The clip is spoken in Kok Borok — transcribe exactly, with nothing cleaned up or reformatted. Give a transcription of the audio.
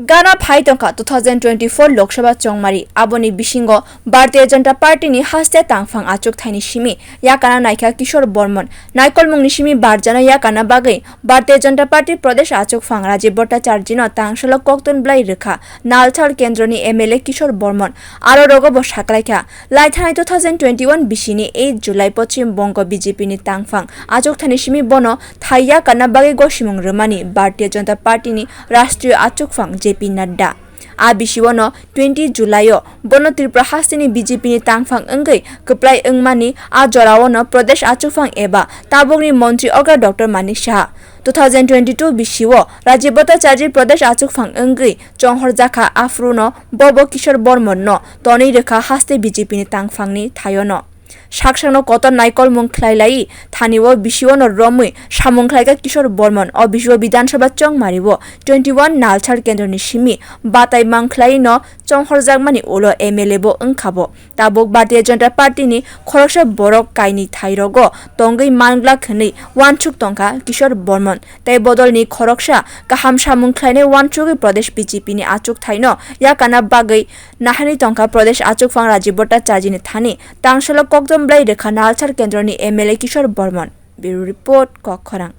Gana phai tongkha two thousand twenty-four Lok Sabha chongmari, aboni bisingo Bharatiya Janata Party ni haste tangphang achuk thaini simi yakana naikha Kishore Bormon. Naikolmungni simi barjano yakana bagwi Bharatiya Janata Party Pradesh achukphang Rajiv Bhattacharjino tangsalo kokton bwlai rwkha Nalchar kendroni M L A Kishore Bormon. Aro rogo bo saklaikha, lai thanai two thousand twenty-one bisini eight July Poschim Bongo B J P ni tangphang achuk thani simi bono thai yakana bagwi gosimung rwmani Bharatiya Janata Party ni Rashtriya achukphang J P Nadda. A bisi-o no twenty July-o bono Tripura hasteni B J P ni tangphang wngwi kwplai wngmani a jora-o no Pradesh achukphang eba tabukni montri okra Doctor Manik Saha. Two thousand twenty-two bisi-o Rajiv Bhattacharjee Pradesh achukphang wngwi chonghorjakha, aphuru no bobo Kishore Bormon no tonwi rwkha haste B J P ni tangphang ni thaio no. Saksakno kotor naikolmung khlai lai thani o bisi-o no romwi samung khlaikha Kishore Bormon. O bisi-o Bidhan Sabha chongmari o twenty-one Nalchar kendroni simi batai mang khlai no chonghorjakmani ulo M L A bo wngkha bo. Tabuk Bharatiya Janata Party ni khoroksa borok kainwi thai rogo tongwi manglak hwnwi uansuk tongkha Kishore Bormon. Tei bodolni khoroksa kaham samung khlainai uansugwi Pradesh B J P ni achuk thaino yakana bagwi naharwi tongkha Pradesh achukphang Rajiv Bhattacharjee ni thani tangsalo koktom bwlai rwkha Nalchar kendroni M L A Kishore Bormon. Bureau Report, Kokkhorang.